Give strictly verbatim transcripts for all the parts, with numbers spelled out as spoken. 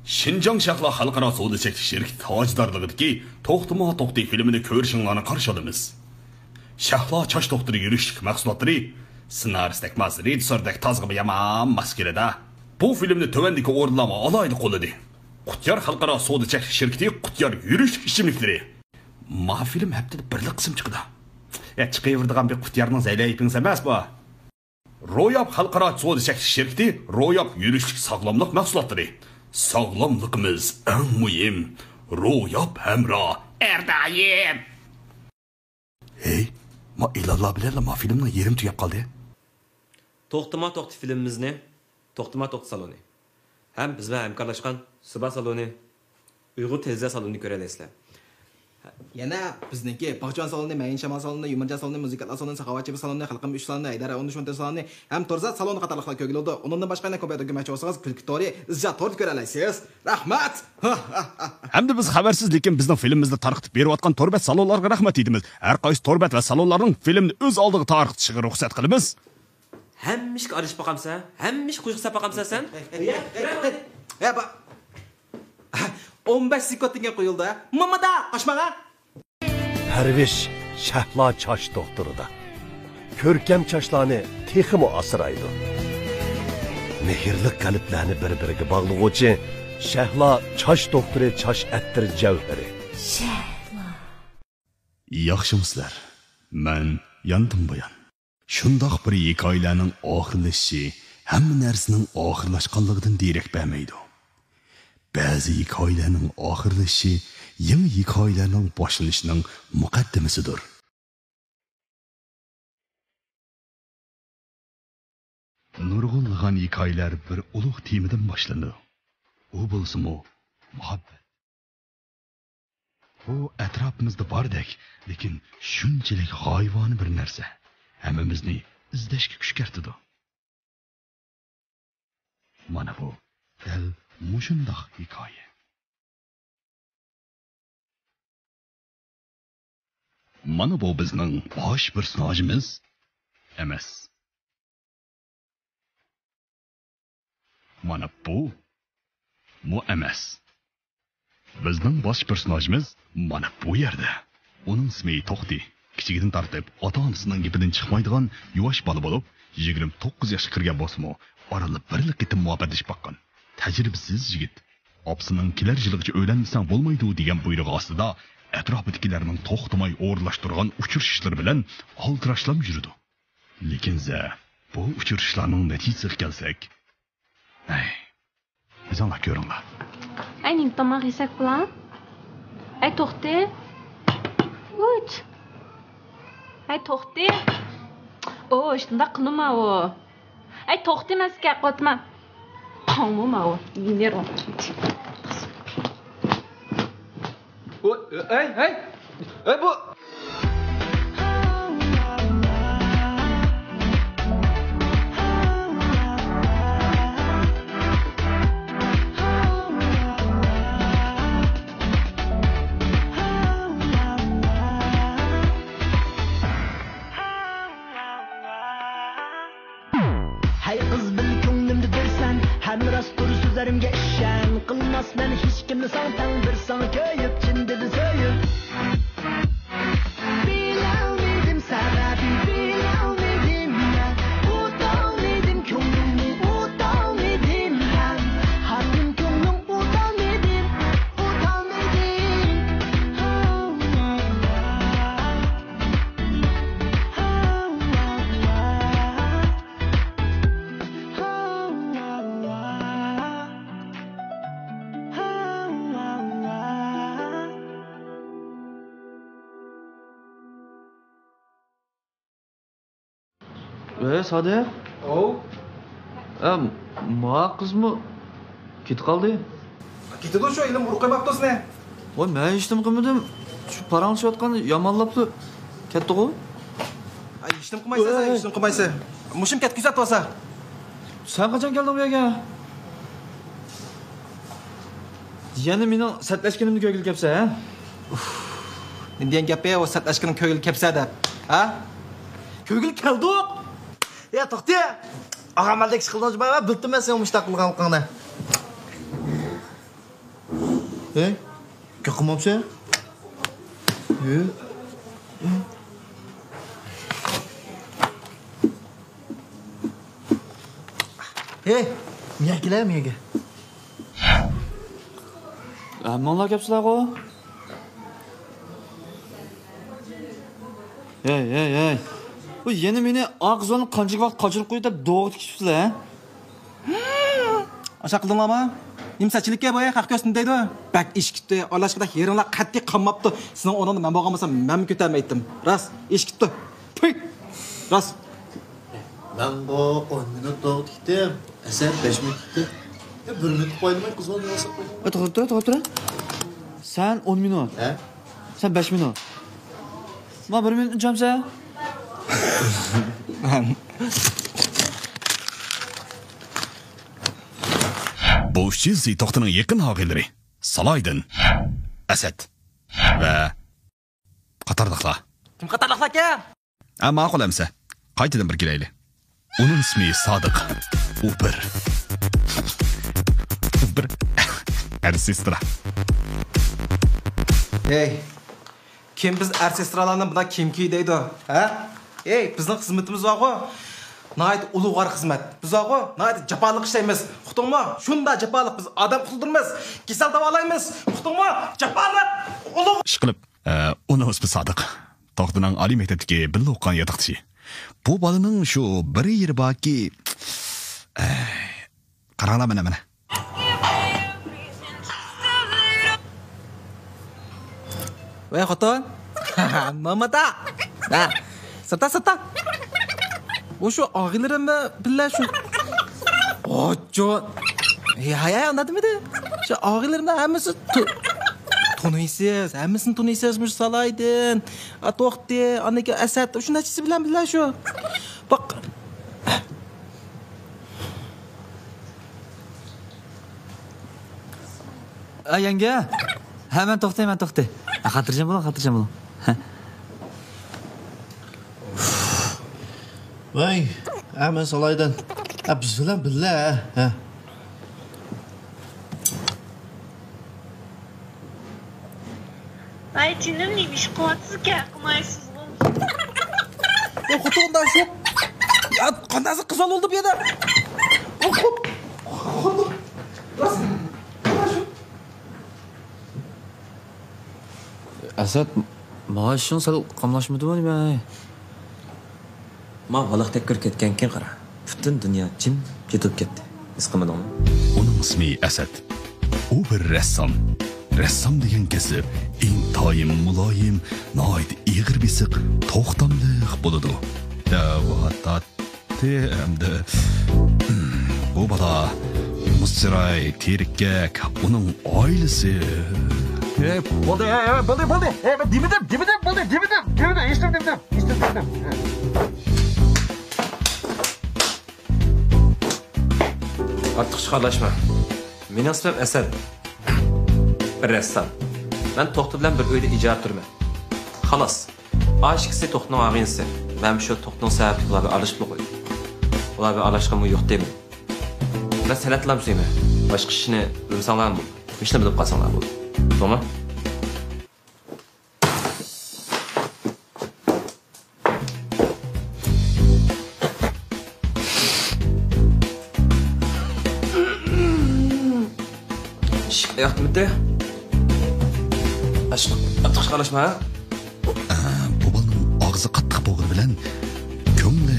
شىنجاڭ شەھلا خەلقئارا سودا چەكلىك شىركىتى تاجدارلىقىدىكى توختىما توختى فىلىمىنى كۆرۈشۈڭلارنى قارشى ئالىمىز. شەھلا چاچ دوختۇرى يۈرۈشلۈك مەھسۇلاتلىرى سېنارىستەكمۇ، رېژىسسوردەك تازىغىمۇ يامان ماس كېلىدۇ. بۇ فىلىمنى تۆۋەندىكى ئورۇنلارمۇ ئالاھىدە قوللىدى. قۇتيار خەلقئارا سودا چەكلىك شىركىتى قۇتيار يۈرۈشلۈك ئىچىملىكلىرى. ما فىلىم ھەپتىدە بىرلا قىسىم چىقىدۇ. يا، چىقىۋېرىدىغان بىر قۇتيارنىڭ زەيلەيپىڭىز ئەمەس بۇ. روياپ خەلقئارا سودا چەكلىك شىركىتى روياپ يۈرۈشلۈك ساغلاملىق مەھسۇلاتلىرى. ساغلاملىقىمىز ئەڭ مۇھىم. روياپ ھەمراھ ھەر دائىم. ھەي، ما ئېلانلار بىلەنلا ما فىلىمنىڭ يېرىمى تۈگەپ قالدى. توختىما توختى فىلىمىمىزنى توختىما توختى سالونى ھەم بىز بىلەن ھەمكارلاشقان سۇبا سالونى، ئۇيغۇر تېلېۋىزىيە سالونىنى كۆرەلەيسىلەر. يەنە بىزنىڭكى باغچىۋان سالونى، مەيىن شامال سالونى، يۇمۇرجان سالونى، مۇزىكانتلار سالونى، ساخاۋەتچى سالونى، خەلقىم ئۈچ سالونى، ھەيدەر ئون ئۈچ مونتاژ سالونى ھەم تورزات سالونى قاتارلىقلار كۆرگىلى بولىدۇ. ئۇنىڭدىن باشقا يەنە كومپيۇتېر كۆرمەكچى بولسىڭىز، كۈلكە تورى، ئىزچال توردا كۆرەلەيسىز. رەھمەت! ھەمدە بىز خەۋەرسىز، لېكىن بىزنىڭ فىلىمىمىزنى تارقىتىپ بېرىۋاتقان تور بەت سالونلارغا رەھمەت ئېيتىمىز. ھەر قايسى تور بەت ۋە سالونلارنىڭ فىلىمنى ئۆز ئالدىغا تارقىتىشىغا رۇخسەت قىلىمىز. ھەممە ئىشقا ئارىلىشىپ باقامسەن؟ ھەممە ئىشقا قوشۇق ساپ باقامسەن سەن؟ ھە، با-، ئون بەش سېكۇنت دېگەن قويۇلدى. مامىدا، قاچماڭ ھە! پەرۋىش شەھلا چاچ دوختۇرىدا. كۆركەم چاچلارنى تېخىمۇ ئاسرايدۇ. مېھىرلىك قەلبلەرنى بىر-بىرىگە باغلىغۇچى شەھلا چاچ دوختۇرى چاچ ئەتىر جەۋھىرى. شەھلا. ياخشىمۇسىلەر؟ مەن ياندىم بۇيان. شۇنداق بىر ھېكايىلەرنىڭ ئاخىرلىشىشى ھەممە نەرسىنىڭ ئاخىرلاشقانلىقىدىن دېرەك بەرمەيدۇ. بەزى ھېكايىلەرنىڭ ئاخىرلىشىشى يېڭى ھېكايىلەرنىڭ باشلىنىشىنىڭ مۇقەددىمىسىدۇر. نۇرغۇنلىغان ھېكايىلەر بىر ئۇلۇغ تېمىدىن باشلىنىدۇ. ئۇ بولسىمۇ مۇھەببەت. بۇ ئەتراپىمىزدا باردەك، لېكىن شۇنچىلىك غايىۋانە بىر نەرسە، ھەممىمىزنى ئىزدەشكە كۈشكۈرتىدۇ. مانا بۇ دەل مۇشۇنداق ھېكايە. مانا بۇ بىزنىڭ باش پېرسوناژىمىز ئەمەس. مانا بۇ مۇ ئەمەس. بىزنىڭ باش پېرسوناژىمىز مانا بۇ يەردە. ئۇنىڭ ئىسمى توختى. كىچىكىدىن تارتىپ ئاتا-ئانىسىنىڭ گېپىدىن چىقمايدىغان يۇۋاش بالا بولۇپ، يىگىرمە توققۇز ياشقا كىرگەن بولسىمۇ، ئارىلىدا بىرلا قېتىم مۇھەببەتلىشىپ باققان. تەجرىبىسىز يىگىت. ئاپىسىنىڭ «كېلەر يىلىغىچە ئۆيلەنمىسەڭ بولمايدۇ» دېگەن بۇيرۇقى ئاستىدا، ئەتراپىدىكىلەرنىڭ توختىماي ئورۇنلاشتۇرغان ئۇچرىشىشلىرى بىلەن ئالدىراشلام يۈرىدۇ. لېكىن زە، بۇ ئۇچرىشىشلارنىڭ نەتىجىسىگە كەلسەك، ھەي، ئۆزۈڭلار كۆرۈڭلار. ئەي، نېمە تاماق يېسەك بولا؟ ئەي، توختى. ئۇچ. ئەي، توختى. ئوي، شۇنداق قىلما ئۇ. ئەي، توختى، مەن سىزگە ھەق قىلىۋاتىمەن. قاڭمۇ ماۋۇ. نېرۋا. ئەي، ئەي، ئەي، بۇ. ھەي قىز، بىل كۆڭلۈمدە تۇرسەن، ھەم راستتۇر سۆزلىرىمگە ئىشەن. قىلماسمەن ھېچكىمنى ساڭا تەڭ، بىر ساڭا كۆيۈپ، چىن دىلدىن سۆيۈپ. بىلەلمىدىم سەۋەبى، بىلەلمىدىم مەن، ئۇتالمىدىم كۆڭلۈمنى، ئۇتالمىدىم مەن، خاتىرىم كۆڭلۈم ئۇتالمىدىم، ئۇتالمىدىم. ئەي، سادىق. ئوۋ. ئە، ما قىزمۇ كېتىپ قالدى. كېتىدۇ، شۇ ھېلىمۇ ئۇرۇپ قويماپتۇ سېنى. ۋاي، مەن ھېچنېمە قىلمىدىم. شۇ پاراڭلىشىۋاتقان يامانلاپلا كەتتىغۇ. ئاي، ھېچنېمە قىلمايسەن سەن، ھېچنېمە قىلمايسەن. مۇشۇم كەتكۈزۈپ بولسا. سەن قاچان كەلدىڭ بۇ يەرگە؟ يەنە مېنىڭ سەتلەشكىنىمنى كۆرگىلى كەپسەن، ھە؟ ئۇف. نېمە دېگەن گەپى ئۇ، سەتلەشكىنىمنى كۆرگىلى كەپسەن دەپ، ھە؟ كۆرگىلى كەلدۇق. يا، توختى. ئاغام ئالدىدىكى ئىش قىلدىڭ جۇما، بىلدىم مەن سېنىڭ مۇشۇنداق قىلغانلىقىڭنى. ھەي، گەپ قىلمامسەن؟ ھە؟ ھەي، مېڭە كېلە، مېڭە. ھەممىڭلار كەپسىلەرغۇ؟ ھەي، ھەي، ھەي. بۇ يەنە مېنى ئاغزىنى قانچىلىك ۋاقىت قاچۇرۇپ قويۇپ دەپ دوغا تىكىشىپسىلەر، ھە؟ ئاشۇ قىلدىڭلارمۇ؟ نېمە سەتچىلىككە بۇ، خەق كۆرسۇن دەيدۇ. بەك ئېشىپ كېتىپتۇ. ئارىلاشقىدا يېرىڭلار قەتئىي قانماپتۇ. سېنىڭ ئورنۇڭدا مەن بولغان بولسام، مەنمۇ كۆتەرمەيتتىم. راست، ئېشىپ كېتىپتۇ. پۇي! راست. مەنغۇ ئون مىنۇت توغرا تىكتىم. ئەسەت بەش مىنۇت تىكتى. يا، بىر مىنۇت قويماي قىزغىن ياساپ قويدۇم. ئە، توغرا تۇر، توغرا تۇر. سەن ئون مىنۇت. ھە؟ سەن بەش مىنۇت. ما بىر مىنۇت ئۇنچامسەن؟ بۇ ئۈچىنچىسى توختىنىڭ يېقىن ئاغىنىلىرى سالاھىدىن، ئەسەت ۋە قاتارلىقلار. كىم قاتارلىقلاركەن؟ ھە، ماقۇل ئەمسە. قايتىدىن بىر كېلەيلى. ئۇنىڭ ئىسمى سادىق. ئۇ بىر، ئۇ بىر ئەر سېسترا. ھەي، كىم بىز ئەر سېسترالارنى بۇنداق كىيىم كىي دەيدۇ، ھە؟ ھەي، بىزنىڭ خىزمىتىمىز بارغۇ، ناھايىتى ئۇلۇغۋار خىزمەت. بىز بارغۇ، ناھايىتى جاپالىق ئىشلەيمىز. ئۇقتۇڭمۇ؟ شۇنداق جاپالىق، بىز ئادەم قۇتۇلدۇرىمىز، كېسەل داۋالايمىز. ئۇقتۇڭمۇ؟ جاپالىق، ئۇلۇغ. ئىشقىلىپ، ئە، ئۇنىڭ ئىسمى سادىق. توختىنىڭ ئالىي مەكتەپتىكى بىللە ئوقۇغان ياتاقدىشى. بۇ بالىنىڭ شۇ بىر يېرى باركى، ئەي، قاراڭلار مانا، مانا. ۋەي خوتۇن، مامادا. ھە، سىرتا، سىرتا. ئۇ شۇ ئاغىنىلىرىم بىلەن شۇ. ئوچۇ. ھەي، ھەي، ئۇنداق دېمىدى. شۇ ئاغىنىلىرىمنىڭ ھەممىسى تو-، تونۇيسىز، ھەممىسىنى تونۇيسىز، مۇشۇ سالاھىدىن، ئا، توختى، ئاندىن كېيىن ئەسەت، شۇ نەچچىسى بىلەن بىللە شۇ. باق. ئا، يەڭگە. ھە، مەن توختى، مەن توختى. ھە، خاتىرجەم بولۇڭ، خاتىرجەم بولۇڭ. ھە. ۋاي، ھە، مەن سالاھىدىن. ھە، بىز بىلەن بىللە، ھە. ۋاي جېنىم، نېمە ئىش قىلىۋاتىسىز، گەپ قىلمايسىزغۇ؟ يا خوتۇن، مۇنداق شۇ. يا، قانداقسى قىز بولدى بۇ يەردە؟ خوتۇن، خوتۇن. راست. مۇنداق شۇ. ئەسەت، ماڭا ئىشىڭ سەل قاملاشمىدىمۇ نېمە؟ ما بالاقتەك كىرىپ كەتكەنكىن قارا. پۈتۈن دۇنيا جىمجىت بولۇپ كەتتى. ھېس قىلمىدىڭمۇ؟ ئۇنىڭ ئىسمى ئەسەت. ئۇ بىر رەسسام. رەسسام دېگەن كەسىپ ئىنتايىن مۇلايىم، ناھايىتى ئېغىر بېسىق، توختاملىق بولىدۇ. دەۋاتاتتى ئەمدى. بۇ بالا مۇز چىراي، تېرىككەك، ئۇنىڭ ئائىلىسى. ئەي، بولدى، ئەي، ئەي، بولدى، بولدى. ئەي، مەن دېمىدىم، دېمىدىم، بولدى، دېمىدىم، دېمىدىم، ھېچنېمە دېمىدىم، ھېچنېمە دېمىدىم. ئارتۇقچە خارلاشما. مېنىڭ ئىسمىم ئەسەت. بىر رەسسام. مەن توختى بىلەن بىر ئۆيدە ئىجارىدە تۇرىمەن. خالاس. ئاشىكىسى توختىنىڭ ئاغىنىسى. مەن شۇ توختىنىڭ سەۋەبلىك ئۇلار بىلەن ئارىلىشىپلا قويدۇم. ئۇلار بىلەن ئارىلاشقىنىمۇ يوق دەيمەن. مەن سەنئەتلەرنى سۆيىمەن. باشقا ئىشنى بىلمىسەڭلارمۇ بولىدۇ. مۇشۇنى بىلىپ قالساڭلار بولىدۇ. توغرىمۇ؟ ئىشىك ئاياقتىمىتى؟ ئاشىق، ئارتۇق ئىشقا ئارىلاشما، ھە؟ ئە، بۇ بالىنىڭ ئاغزى قاتتىق بولغىنى بىلەن كۆڭلى،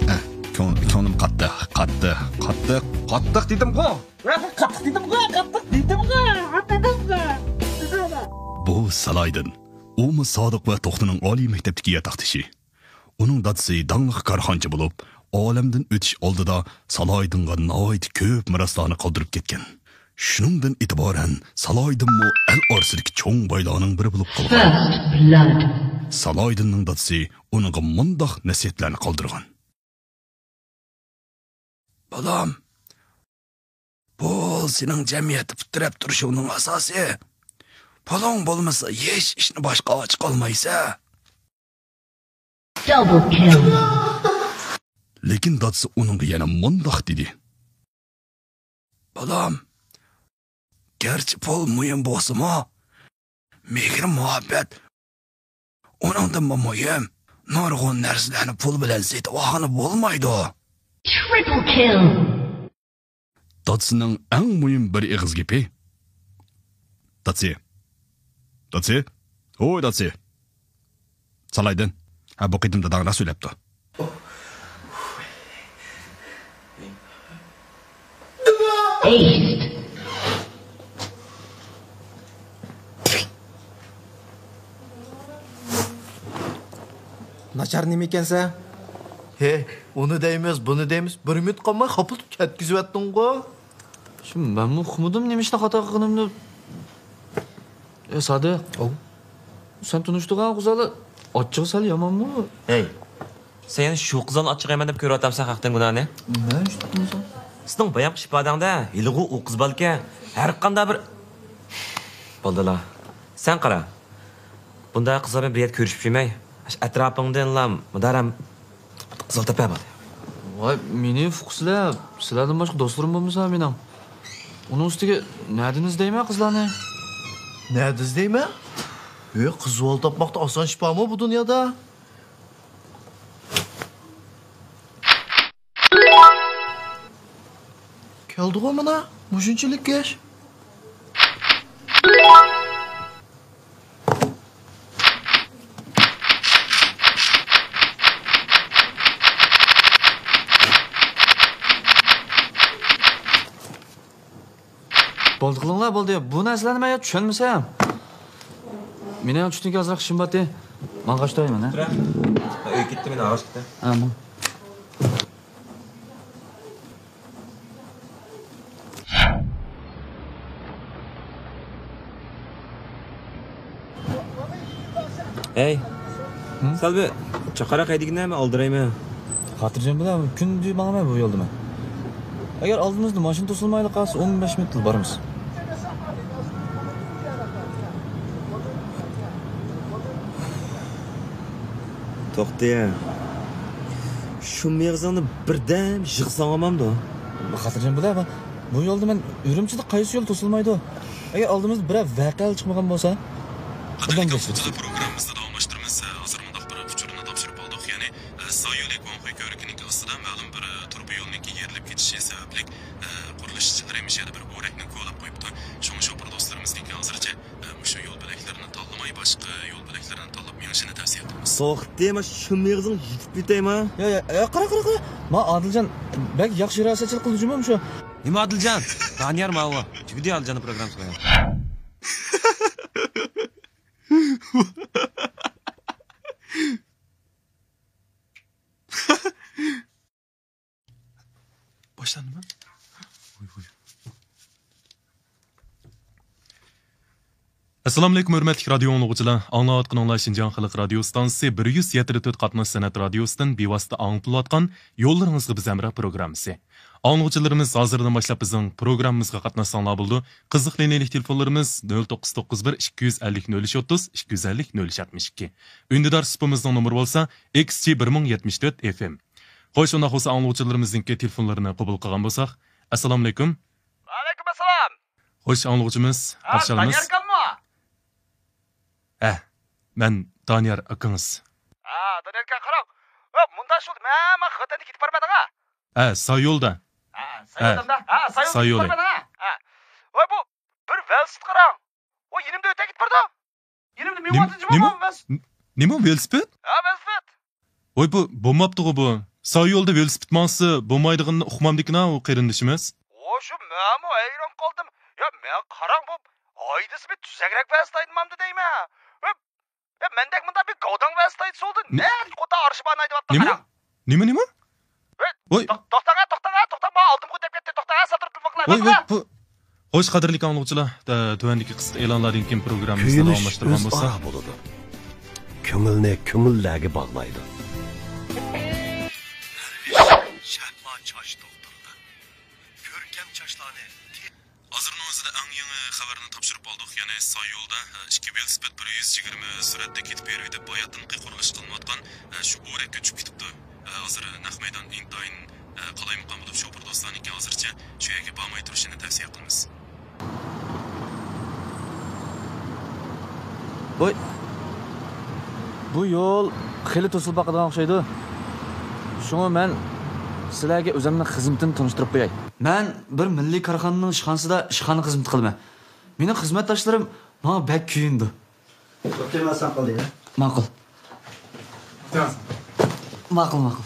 ئە، كۆڭ-، كۆڭلۈم قاتتىق، قاتتىق، قاتتىق، قاتتىق دېدىمغۇ! قاتتىق دېدىمغۇ، قاتتىق دېدىمغۇ، دېدىمغۇ. بۇ سالاھىدىن. ئۇمۇ سادىق ۋە توختىنىڭ ئالىي مەكتەپتىكى ياتاقدىشى. ئۇنىڭ دادىسى داڭلىق كارخانىچى بولۇپ، ئالەمدىن ئۆتۈش ئالدىدا سالاھىدىنغا ناھايىتى كۆپ مىراسلارنى قالدۇرۇپ كەتكەن. شۇنىڭدىن ئېتىبارەن سالاھىدىنمۇ ئەل ئارىسىدىكى چوڭ بايلارنىڭ بىرى بولۇپ قالغان. First blood. سالاھىدىننىڭ دادىسى ئۇنىڭغا مۇنداق نەسىھەتلەرنى قالدۇرغان. بالام، پۇل سېنىڭ جەمئىيەتتە پۇت تىرەپ تۇرۇشۇڭنىڭ ئاساسى. پۇلۇڭ بولمىسا، ھېچ ئىشنى باشقا ئاچىقالمايسەن. Double kill. لېكىن دادىسى ئۇنىڭغا يەنە مۇنداق دېدى. بالام، گەرچە پۇل مۇھىم بولسىمۇ، مېھىر-مۇھەببەت ئۇنىڭدىنمۇ مۇھىم. نۇرغۇن نەرسىلەرنى پۇل بىلەن سېتىۋالغىلى بولمايدۇ. Triple kill. دادىسىنىڭ ئەڭ مۇھىم بىر ئېغىز گېپى. دادىسى. دادىسى. ھوي، دادىسى. سالايدىن. ھە، بۇ قېتىم داداڭ راست سۆيلەپتۇ. Aced. ناچار نېمە ئىكەنسەن؟ ھەي، ئۇنى دەيمىز، بۇنى دەيمىز، بىر مىنۇت قالماي خاپىلىتىپ كەتكۈزۈۋەتتىڭغۇ. شۇ مەنمۇ ئۇقمىدىم نېمە ئىشتا خاتا قىلغىنىمنى. ئە، سادىق. ئاۋۇ. سەن تونۇشتۇرغان قىزلار ئاچچىقى سەل يامانمۇ؟ ھەي، سەن يەنە شۇ قىزلارنى ئاچچىق يەيمەن دەپ كۆرۈۋاتامسەن خەقتىن گۇناھنى؟ نېمە ئىش تۇتتۇڭ سەن؟ سېنىڭ بايامقى ئىپادەڭدە ھېلىغۇ ئۇ قىز باركەن، ھەر قانداق بىر. بولدىلا. سەن قارا. بۇنداق قىزلار بىلەن بىر يەردە كۆرۈشۈپ يۈرمەي، ئەتراپىڭدىنلا مۇدارەم قىزىل تەپە بولدى. ۋاي، مېنى ئۇقىسىلەر، سىلەردىن باشقا دوستلىرىم بولمىسا مېنىڭ. ئۇنىڭ ئۈستىگە نەدىن ئىزدەيمەن قىزلارنى؟ نەدە ئىزدەيمەن؟ ھۆي، قىز بالا تاپماقتا ئاسان ئىش بارمۇ بۇ دۇنيادا؟ كەلدىغۇ مانا، مۇشۇنچىلىك كەش. بولدى قىلىڭلار، بولدى. بۇ نەرسىلەرنى مەن يا چۈشەنمىسەم. مېنىڭ چۈشتىن كېيىن ئازراق ئىشىم بارتى. ماڭغاچ تۇرايمەن، ھە؟ تۇرە. ئۆيگە كەتتى، مېنى ئاغاچ كەتتى. ھە، ماڭ. ھەي، ھە؟ سەل بىر چاقاراق ھەيدىگىنە، مەن ئالدىرايمەن. خاتىرجەم بول، كۈندە ماڭىمەن بۇ يولدا مەن. ئەگەر ئالدىمىزدا ماشىنا توسۇلمايلا قالسا، ئون بەش مىنۇتلا بارىمىز. توختى، شۇ مېغىزىڭنى بىردەم يىغساڭ بولمامدۇ؟ خاتىرجەم بول، بۇ يولدا مەن ئۈرۈمچىدە قايسى يول توسۇلمايدۇ؟ ئەگەر ئالدىمىزدا بىرەر ۋەقە چىقمىغان بولسا، قەدىرلىك ئاڭلىغۇچىلار، پروگراممىمىزنى داۋاملاشتۇرىمىز. ھازىر مۇنداق بىر ئۇچۇرنى تاپشۇرۇپ ئالدۇق، يەنى، ئە، سايولى گۇاڭخۇي كۆۋرۈكىنىڭ ئاستىدا مەلۇم بىر، ئە، تۇرۇبا يولنىڭكى يېرىلىپ كېتىشى سەۋەبلىك، ئە، قۇرۇلۇش ئىشچىلىرى مۇشۇ يەردە بىر ئورەكنى كولاپ قويۇپتۇ. شۇڭا شوپۇر دوستلىرىمىزنىڭكى ھازىرچە، ئە، مۇشۇ يول بۆلەكلىرىنى تاللىماي، باشقا يول بۆلەكلىرىنى تاللاپ مېڭىشىنى تەۋسىيە قىلىمىز. توختى، ما شۇ مېغىزىڭ يېتىپ كېتەي ما. يا، يا، يا، قارا، قارا، قارا. ما ئادىلجان بەك ياخشى رىياسەتچىلىك قىلدى جۇمۇ مۇشۇ. نېمە ئادىلجان؟ دانىيار ماۋۇ. تۈگىدى ئادىلجاننىڭ پروگراممىسى بايام. باشلاندىمۇ؟ ئەسسالامۇئەلەيكۇم، ھۆرمەتلىك رادىيو ئاڭلىغۇچىلار! ئاڭلاۋاتقىنىڭلار شىنجاڭ خەلق رادىيو ئىستانسىسى بىر يۈز يەتتە تۆت قاتناش سەنئەت رادىيوسىدىن بىۋاسىتە ئاڭلىتىلىۋاتقان يوللىرىڭىزغا بىز ھەمراھ پروگراممىسى. ئاڭلىغۇچىلىرىمىز ھازىردىن باشلاپ بىزنىڭ پروگراممىمىزغا قاتناشساڭلار بولىدۇ. قىزىقلىنىش تېلېفونلىرىمىز نۆل توققۇز توققۇز بىر، ئىككى يۈز ئەللىك، نۆل ئۈچ ئوتتۇز، ئىككى يۈز ئەللىك، نۆل ئۈچ ئاتمىش ئىككى. ئۈندىدار سۇپىمىزنىڭ نومۇرى بولسا، ئېكس جى بىر مىڭ يەتمىش تۆت ئېف ئېم. خوش، ئۇنداق بولسا ئاڭلىغۇچىلىرىمىزنىڭكى تېلېفونلىرىنى قوبۇل قىلغان بولساق. ئەسسالامۇئەلەيكۇم. ۋەئەلەيكۇم ئەسسالام. خوش، ئاڭلىغۇچىمىز، ھە، قارشى ئالىمىز. دانىيار ئاكاممۇ؟ ھە، مەن دانىيار ئاكىڭىز. ھە، دانىيار ئاكا، قاراڭ. ھە، مۇنداق شۇ، مەن، مەن خوتەندە كېتىپ بارمىدىڭ ھە؟ ھە، سايولدا. ھە، ھە، سايولدا، ھە، سايولدا سايولى. كېتىپ بارمىدىڭ ھە؟ ھە. ۋاي، بۇ بىر ۋېلىسىپىت قاراڭ. ئۇ يېنىمدا ئۆتە كېتىپ بارىدۇ. يېنىمدا نېمە، مېڭىۋاتىدۇ جۇمۇ نېمە؟ ۋېلىس-، نېمە ۋېلىسىپىت؟ ھە، ۋېلىسىپىت. ۋاي، بۇ بولماپتىغۇ بۇ. سايولدا ۋېلىسىپىت ماڭسا بولمايدىغىنىنى ئۇقمامدىكىنا ئۇ قېرىندىشىمىز. ۋو، شۇ مەنمۇ ھەيران قالدىم. يا، مەن قاراڭ بۇ ھايدىسى بىر تۈزەكرەك ۋەز تايدىمامدۇ دەيمەن. يا، يا، مەندەك مۇنداق بىر گاۋداڭ ۋەز تايدىسى بولدى. نېمە؟ نەدىكى قوتا ئارشىپ ئانايدىۋاتتا نېمە؟ قاراڭ. نېمە، نېمە؟ ۋاي، ۋاي. توختاڭ، توختاڭ، توختاڭ، بۇ ئالدىمغا ئۆتۈپ كەتتى. توختاڭ، سەل تۇرۇپ تېلېفون قىلاي. ۋاي، ۋاي، بۇ، خوش، قەدىرلىك ئاڭلىغۇچىلار، تۆۋەندىكى قىسقا ئېلانلاردىن كېيىن پروگراممىمىزنى داۋاملاشتۇرغان بولساق. كۆيۈنۈش ئۆزئارا بولىدۇ. كۆڭۈلنى كۆڭۈللەرگە باغلايدۇ. شادمان چاچ دوختۇرىدا كۆركەم چاچلارنى ھازىرنىڭ ئۆزىدە ئەڭ يېڭى خەۋەرنى تاپشۇرۇپ ئالدۇق. يەنى سايولدا ئىككى ۋېلىسىپىت بىر يۈز يىگىرمە سۈرئەتتە كېتىپ بېرىۋېتىپ، باياتىنقى قۇرۇلۇش قىلىنىۋاتقان شۇ ئورەككە چۈشۈپ كېتىپتۇ. ھازىر نەق مەيدان ئىنتايىن قالايمىقان بولۇپ، شوپۇر دوستلارنىڭكى ھازىرچە شۇ يەرگە بارماي تۇرۇشىنى تەۋسىيە قىلىمىز. ۋوي، بۇ يول خېلى توسۇلۇپ باقىدىغان ئوخشايدۇ. شۇڭا مەن سىلەرگە ئۆزۈمنىڭ خىزمىتىنى تونۇشتۇرۇپ قوياي. مەن بىر مىللىي كارخانىنىڭ ئىشخانىسىدا ئىشخانا خىزمىتى قىلىمەن. مېنىڭ خىزمەتداشلىرىم ماڭا بەك كۆيۈنىدۇ. دوختۇر، مەن ساڭا قىلدى. ماقۇل. ماقۇل، ماقۇل.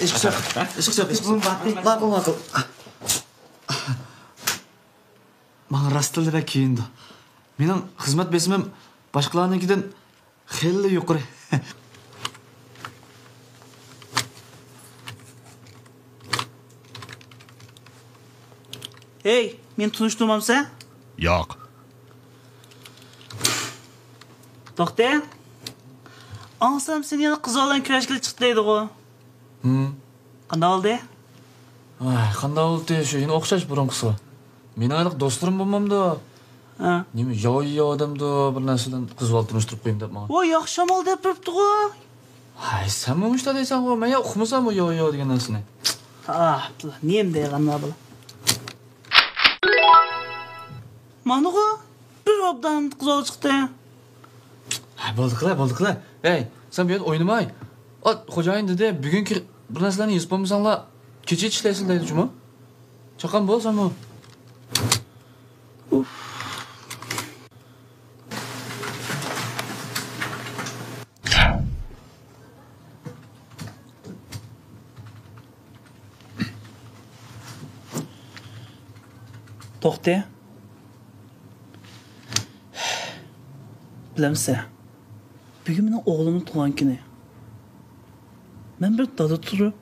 ئىشقا چىق، ئىشقا چىق، ئىشقا چىق. ماقۇل، ماقۇل. ماڭا راستتىنلا بەك كۆيۈنىدۇ. مېنىڭ خىزمەت بېسىمىم باشقىلارنىڭكىدىن خېلىلا يۇقىرى. ھەي، مېنى تونۇشتۇرمامسەن؟ ياق. توختى. ئاڭلىسام، سېنى يەنە قىز بالا بىلەن كۆرۈشكىلى چىقتى دەيدىغۇ. ھىم. قانداق بولدى؟ ۋاي، قانداق بولدى؟ شۇ يەنە ئوخشاش بۇرۇنقىسىغا. مېنىڭ ھېلىقى دوستلىرىم بولمامدۇ؟ ھە. نېمە ياۋا ياۋا ئادەمدۇ، بىر نەرسىلەرنى قىز بالا تونۇشتۇرۇپ قويۇم دەپ ماڭا. ۋاي، ياخشى شامال دەپ بېرىپتىغۇ. ھاي، سەنمۇ مۇشۇنداق دەيسەنغۇ، مەن يا ئۇقمىساممۇ ياۋا ياۋا دېگەن نەرسىنى. ئاھ، نېمە دەيدىغان بۇلار. مانىغۇ، بىر ئوبدان قىز بالا چىقتى. ھە، بولدى قىلە، بولدى قىلە. ھەي، سەن بۇ يەردە ئوينىماي. ئا، خوجايىن دېدى، بۈگۈنكى بىر نەرسىلەرنى يېزىپ بولمىساڭلار، كېچىچە ئىشلەيسىلەر دېدى جۇمۇ. چاققان بول سەنمۇ. توختى. بىلەمسەن، بۈگۈن مېنىڭ ئوغلۇمنىڭ تۇغان كۈنى. مەن بىر دادا تۇرۇپ،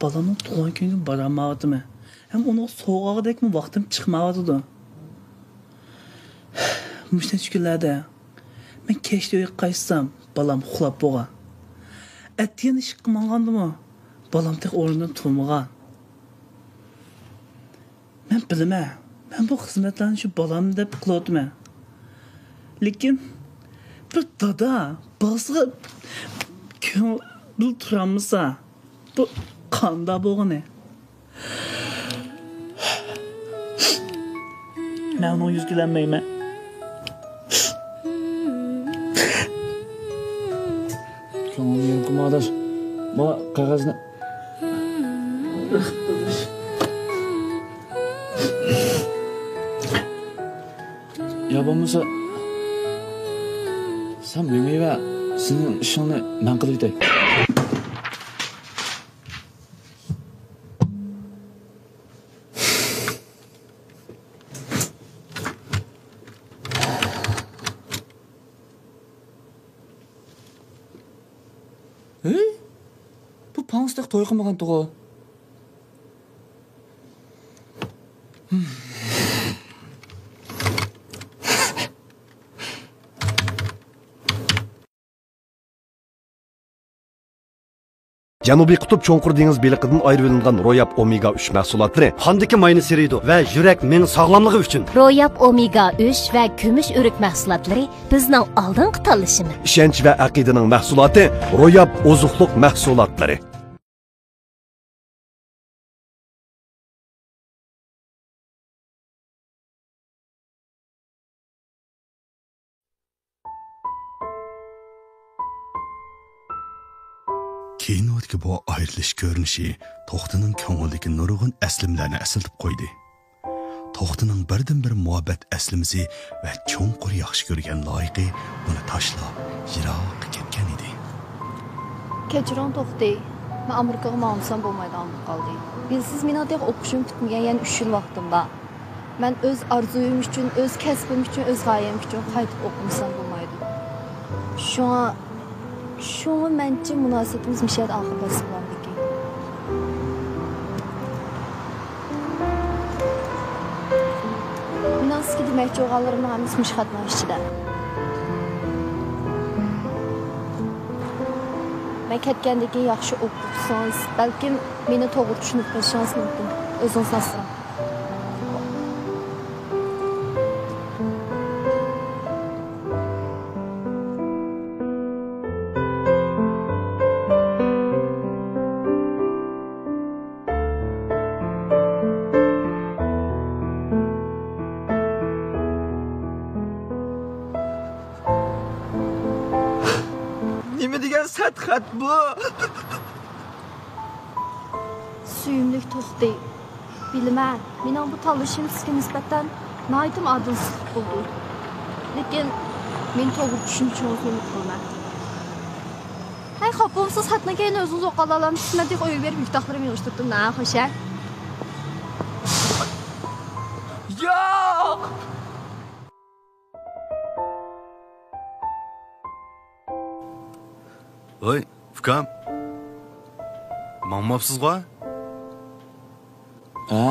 بالامنىڭ تۇغان كۈنىگە بارالمايۋاتىمەن. ھەم ئۇنىڭغا سوۋغا ئالغۇدەكمۇ ۋاقتىم چىقمايۋاتىدۇ. مۇشۇ نەچچە كۈنلەردە مەن كەچتە ئۆيگە قايتسام، بالام ئۇخلاپ بولغان. ئەتىگەن ئىشقا ماڭغاندىمۇ، بالام تېخى ئورنىدىن تۇرمىغان. مەن بىلىمەن، مەن بۇ خىزمەتلەرنى شۇ بالام دەپ قىلىۋاتىمەن. لېكىن بىر دادا بالىسىغا كۆڭۈل تۇرالمىسا، بۇ قانداق بولغىنى؟ مەن ئۇنىڭغا يۈز كېلەلمەيمەن. كۆڭلۈڭنى يېرىم قىلما، ئاداش. ما قەغەزنى. يا بولمىسا، سەن مېڭىۋەر، سېنىڭ ئىشىڭنى مەن قىلىۋېتەي. ھەي؟ بۇ پاڭسىدەك توي قىلمىغانتىغۇ؟ جەنۇبىي قۇتۇپ چوڭقۇر دېڭىز بېلىقىدىن ئايرىۋېلىنغان روياپ ئومېگا ئۈچ مەھسۇلاتلىرى قاندىكى ماينى سېرىيدۇ ۋە يۈرەك مېڭە ساغلاملىقى ئۈچۈن. روياپ ئومېگا ئۈچ ۋە كۈمۈش ئۆرۈك مەھسۇلاتلىرى بىزنىڭ ئالدىنقى تاللىشىمىز. ئىشەنچ ۋە ئەقىدىنىڭ مەھسۇلاتى، روياپ ئوزۇقلۇق مەھسۇلاتلىرى. كىنودىكى بۇ ئايرىلىش كۆرۈنۈشى توختىنىڭ كۆڭلىدىكى نۇرغۇن ئەسلىمىلەرنى ئەسلىتىپ قويدى. توختىنىڭ بىردىنبىر مۇھەببەت ئەسلىمىسى ۋە چوڭقۇر ياخشى كۆرگەن لايىقى ئۇنى تاشلاپ يىراققا كەتكەن ئىدى. كەچۈرۈڭ توختى، مەن ئامېرىكىغا ماڭمىسام بولمايدىغان بولۇپ قالدى. بىلىسىز، مېنىڭ تېخى ئوقۇشۇم پۈتمىگەن يەنە ئۈچ يىل ۋاقتىم بار. مەن ئۆز ئارزۇيۇم ئۈچۈن، ئۆز كەسپىم ئۈچۈن، ئۆز غايەم ئۈچۈن قايتىپ ئوقۇمىسام بولمايدۇ. شۇڭا، شۇڭا مەنچە مۇناسىۋىتىمىز مۇشۇ يەردە ئاخىرلاشسا بولامدىكىن. مېنىڭ سىزگە دېمەكچى بولغانلىرىمنىڭ ھەممىسى مۇشۇ خەتنىڭ ئىچىدە. مەن كەتكەندىن كېيىن ياخشى ئوقۇپ ئوقۇسىڭىز، بەلكىم مېنى توغرا چۈشىنىپ قېلىشىڭىز مۇمكىن. ئۆزىڭىزنى ئاسراڭ. سەت خەت بۇ. سۆيۈملۈك توستى. بىلىمەن، مېنىڭ بۇ تاللىشىم سىزگە نىسبەتەن ناھايىتىمۇ ئادىلسىزلىق بولدى. لېكىن مېنى توغرا چۈشىنىشىڭىزنى ئۈمىد قىلىمەن. ھەي، خاپا بولمىسىڭىز خەتنى كەينى ئۆزىڭىز ئوقۇۋالامسىز؟ مەن تېخى ئۆيگە بېرىپ يۈك تاقلىرىمنى يىغىشتۇرۇپ تۇردۇم. ھە، خوش، ھە. ياق! ۋاي، ئۇكام. ماڭماپسىزغۇ؟ ھە.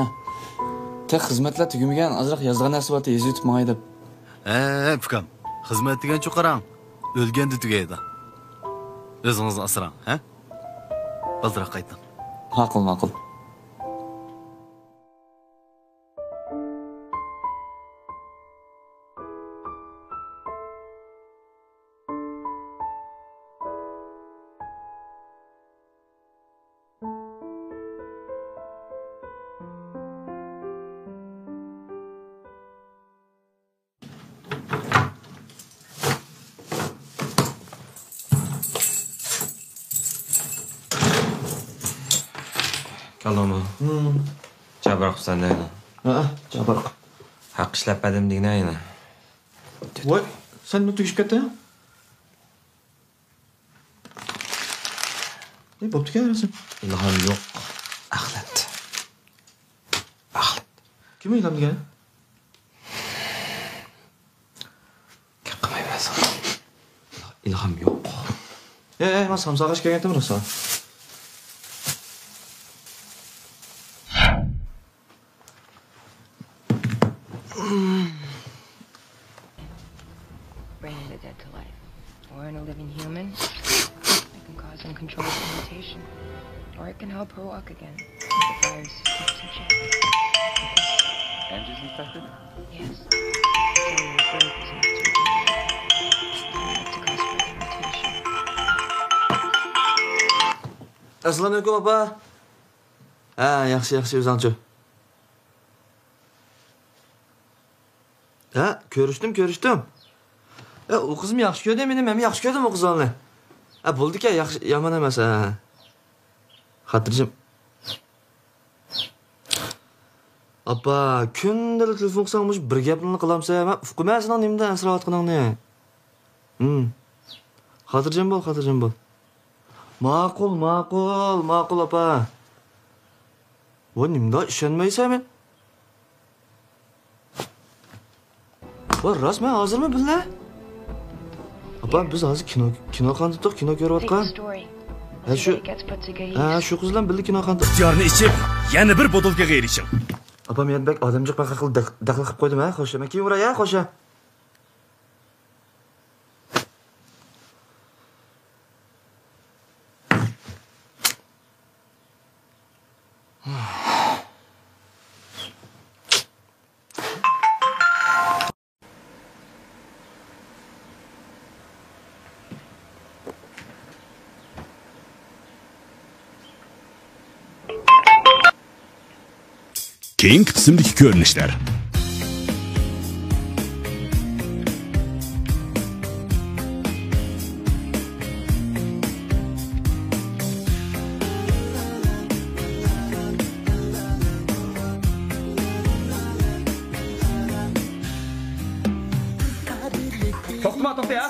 تېخى خىزمەتلەر تۈگىمىگەن، ئازراق يازىدىغان نەرسە بارتى، يېزىۋېتىپ ماڭاي دەپ. ھە، ئۇكام. خىزمەت دېگەنچۇ قاراڭ، ئۆلگەندە تۈگەيدۇ. ئۆزىڭىزنى ئاسراڭ، ھە؟ بالدۇرراق قايتىڭ. ماقۇل، ماقۇل. كەلدىڭمۇ؟ ھىم. جاپار قىپسەن دەيدۇ. ھە، جاپار قىپ. ھەق ئىشلەپ بەردىم دېگىنە يەنە. ۋاي، سەن نېمە تۈگىشىپ كەتتىڭ؟ ئەي، بوپتىكەن ھەممىسى. ئىلھام يوق. ئەخلەت. ئەخلەت. كىم ئىلھام دېگەن؟ گەپ قىلمايمەن ساڭا. ئىلھام يوق. ئەي، ئەي، مەن سامساق ئېلىش كەلگەنتىم راسا. Bringing the dead to life. Or in a living human, it can cause uncontrollable mutation. Or it can help her walk again. The virus is kept in check. Angie's infected? Yes. So your growth is not to be denied. That could cause further mutation. ئەسسالامۇئەلەيكۇم، ئاپا. ھە، ياخشى، ياخشى، ئۆزۈڭچۇ؟ ھە، كۆرۈشتۈم، كۆرۈشتۈم. ھە، ئۇ قىزمۇ ياخشى كۆردى مېنى، مەنمۇ ياخشى كۆردۈم ئۇ قىزنى. ھە، بولىدىكەن، ياخشى، يامان ئەمەس، ھە. خاتىرجەم. ئاپا، كۈندىلا تېلېفون قىلساڭ مۇشۇ بىر گەپنىلا قىلامسەن؟ مەن ئۇقىمەن سېنىڭ نېمىدىن ئەنسىرەۋاتقىنىڭنى. ھىم. خاتىرجەم بول، خاتىرجەم بول. ماقۇل، ماقۇل، ماقۇل، ئاپا. ۋاي، نېمىنداق ئىشەنمەيسەن مەن؟ ۋاي، راست، مەن ھازىرمۇ بىللە؟ ئاپا، بىز ھازىر كىنو، كىنوخانىدا تۇرۇپ كىنو كۆرۈۋاتقان. ھە، شۇ، ھە، شۇ قىز بىلەن بىللە كىنوخانىدا. ئىختىيارنى ئېچىپ، يەنە بىر بوتۇلكىغا ئېرىشىڭ. ئاپا، مەن بەك ئادەمجىق، مەن خەقىل دەخ-، دەخلى قىلىپ قويدۇم، ھە، خوش. مەن كېيىن ئۇراي، ھە، خوش، ھە. كېيىنكى قىسىمدىكى كۆرۈنۈشلەر. توختىما، توختە يا.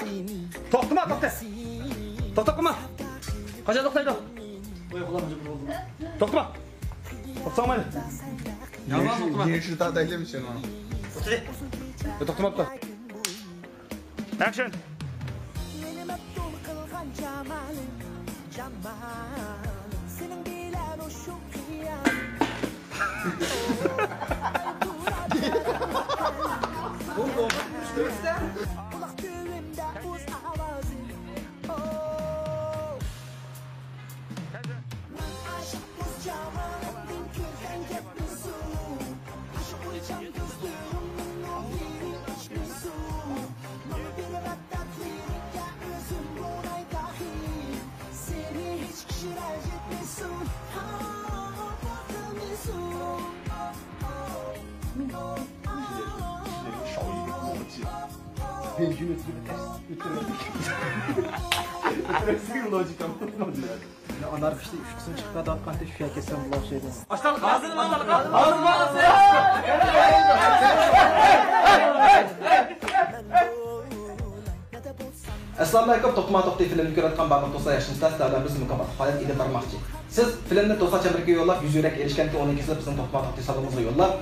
توختىما، توختە. توختاپ قويما. قاچان توختايدۇ؟ توختىما. توختىما. يالغان توختىما. يېشىل تاغ دەيلىمىش يانا. توختىدى. توختىماپتۇ. ئەكشن. ئانار پىشتى، ئۇچقۇسىنى چىقىپ كېتىۋاتقانتى، شۇ يەرگە كەتسەم بولا ئوخشايدۇ. ئەسسالامۇئەلەيكۇم، توختىما توختى فىلىمنى كۆرۈۋاتقان بارلىق دوستلار، ياخشىمۇسىلەر؟ سىلەر بىلەن بىز مۇكاپات پائالىيەت ئېلىپ بارماقچى. سىز فىلىمنى دوستلار چەمبىرىكىگە يوللاپ، يۈز يۈرەك ئېرىشكەندىن كېيىن ئۇنىڭ كېسىلىپ بىزنىڭ توختىما توختى سالونىمىزغا يوللاپ،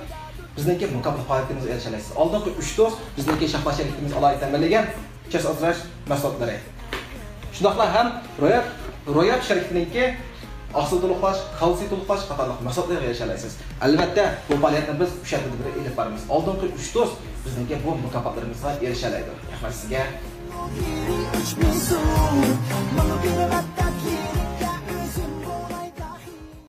بىزنىڭكى مۇكاپات پائالىيىتىمىزگە ئېرىشەلەيسىز. ئالدىنقى ئۈچ دوست بىزنىڭكى شاھلار شەرىكىتىمىز ئالاھىدە تەمىنلىگەن چاچ ئازدۇرۇش مەھسۇلاتلىرى. شۇنداقلا ھەم رويال، رويال شىركىتىنىڭكى ئاقسىل تولۇقلاش، كالتسىي تولۇقلاش قاتارلىق مەھسۇلاتلىرىغا ئېرىشەلەيسىز. ئەلۋەتتە، بۇ پائالىيەتنى بىز ئۈچ ھەپتىدە بىر ئېلىپ بارىمىز. ئالدىنقى ئۈچ دوست بىزنىڭكى بۇ مۇكاپاتلىرىمىزغا ئېرىشەلەيدۇ. رەھمەت سىزگە.